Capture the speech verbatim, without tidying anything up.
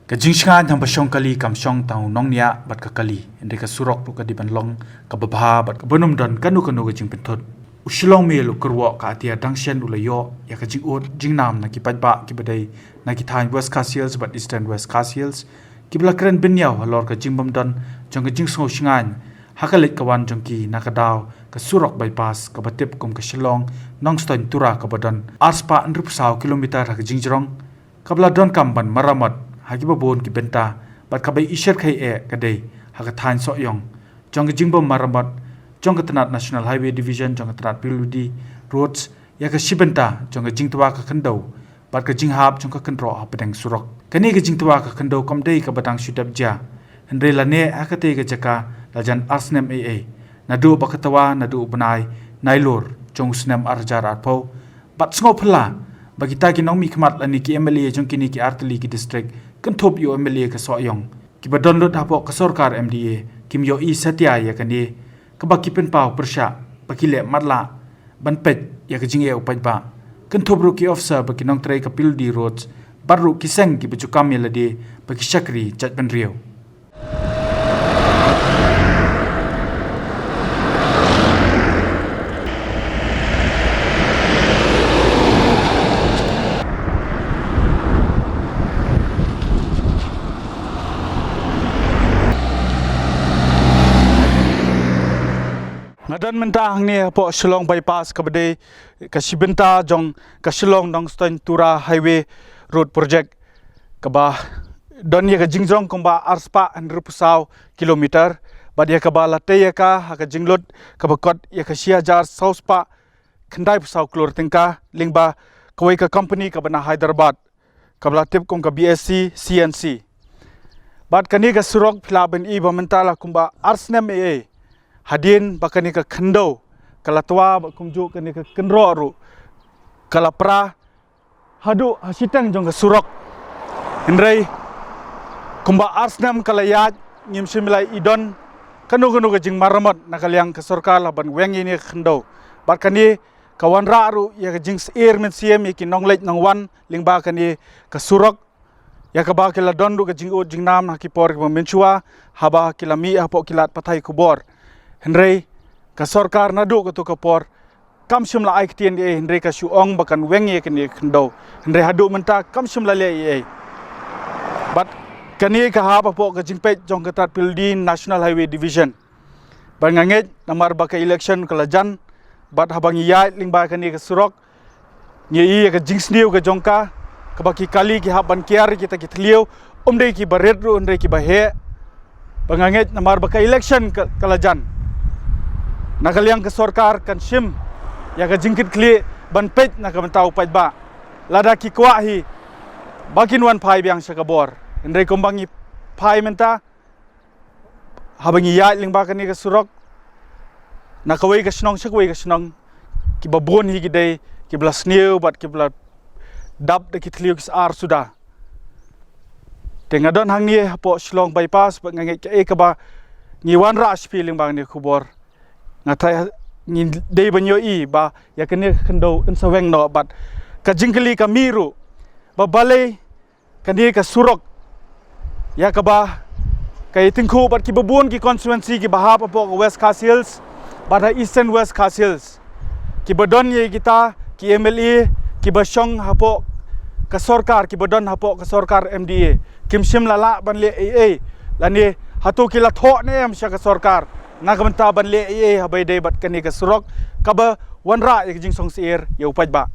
Ka jingshngaiñ haba shong kali kam shong tang u nongñiah bad ka kali, hynrei ka surok ruh ka dei ban long kaba bha bad kaba nym don kano kano ka jingpynthut. U Shillong Mail u kyrwoh ka Atiar Dangshen u la ïoh ïa ka jingud jingnam na ki paidbah kiba dei na ki thaiñ West Khasi Hills bad Eastern West Khasi Hills, kiba la kren bynñiaw halor ka jingbym don jong ka jingsngew shngaiñ ha ka leit ka wan jong ki na ka daw ka surok bypass kaba tip kum ka Shillong Nongstoiñ Tura kaba don arspah hynriewphew saw kilometer ha ka jingjrong, kaba la donkam ban maramot ha kiba bun ki bynta, bad kaba i shyrkhei eh ka dei ha ka thaiñ Sohiong jong ka jingbym maramot jong ka tnat National Highway Division jong ka tnat P W D Roads ïa ka shi bynta jong ka jingtwa ka khyndew bad ka jinghap jong ka kynroh hapdeng surok. Kane ka jingtwa ka khyndew kam dei kaba dang shu dep jia, hynrei la neh ha katei ka jaka la jan ar snem ei ei, naduh ba ka twa naduh u bnai Nailur jong u snem ar hajar arphew. Bad sngewphylla ba kita ki nongmihkhmat lane ki M L A jong kine ki artylli ki district kynthup ïa u M L A ka Sohiong, kiba don lut hapoh ka sorkar M D A, kim ïohi satia ïa kane kaba ki pynpaw pyrshah ba ki leh matlah ban peit ïa ka jingeh u paidbah, kynthup ruh ki officer bad ki nongtrei ka P W D Roads bad ruh ki seng kiba ju kam ïa lade ba ki shakri jaitbynriew. Nga don mynta hangne hapoh Shillong Bypass kaba dei ka shi bynta jong ka Shillong Nongstoiñ Tura Highway Road Project, kaba don ïa ka jingjrong kumba arspah hynriewphew saw kilometer, bad ïa kaba la tei ïa ka ha ka jinglut kaba kot ïa ka shi hajar sawspah khyndaiphew saw klur tyngka lyngba kawei ka company kaba na Hyderabad, kaba la tip kum ka B S C C N C. Bad kane ka surok phi lah ban i ba mynta la kumba ar snem ei ei hadien ba kane ka khyndew ka la twa, bad kumjuh kane ka kynroh ruh ka la pra haduh ha shiteng jong ka surok. Hynrei kumba ar snem ka la ïaid, ngim shym la i don kano kano ka jingmaramot na ka liang ka sorkar lah ban weng ïa kane ka khyndew. Bad kane ka wanrah ruh ïa ka jingsyier mynsiem ïa ki nongleit nongwan lyngba kane ka surok, ïa kaba ki la don ruh ka jingud jingnam ha ki por kiba mynshuwa haba ki la mih hapoh ki lad pathai khubor. Hynrei ka sorkar naduh kato ka por kam shym la ai ktien ei ei, hynrei ka shu ong ba kan weng ïa kane ka khyndew, hynrei haduh mynta kam shym la leh ei ei. Bad kane ka hap hapoh ka jingpeit jong ka tnat P W D National Highway Division. Bad nga ngeit namar ba ka election ka la jan, bad haba ngi ïaid lyngba kane ka surok, ngi ïohi ïa ka jingsniew ka jong ka, kaba ki kali ki hap ban kiar ïa kita ki thliew, ym dei kiba rit ruh, ym dei kiba heh. Bad nga ngeit namar ba ka election ka, ka la jan, na ka liang ka sorkar kan shim ïa ka jingkitkhlieh ban peit na ka bynta u paidbah. Lada ki kwah hi ba kin wan phai biang sha ka bor, hynrei kumba ngi phai mynta, haba ngi ïaid lyngba kane ka surok na kawei ka shnong sha kawei ka shnong, kiba bun hi ki dei kiba la sniew bad kiba la dap da ki thliew ki sar suda. Te nga don hangne hapoh Shillong Bypass bad nga ngeit kaei kaba ngi wanrah sha phi lyngba kane ka khubor, nga thait ngi dei ban ïohi ba ïa kane ka khyndew yn sa weng noh. Bad ka jingkylli ka mih ruh ba balei kane ka surok ïa kaba ka ïatyngkhuh bad kiba bun ki constituency kiba hap hapoh ka West Khasi Hills bad ha Eastern West Khasi Hills, kiba don ïa kita ki M L A kiba shong hapoh ka sorkar, kiba don hapoh ka sorkar M D A, kim shym la lah ban leh ei ei, lane hato ki la thoh ne em sha ka sorkar na ka bynta ban leh ei ei haba ïadei bad kane ka surok kaba wanrah ïa ka jingsngewsih ïa u paidbah.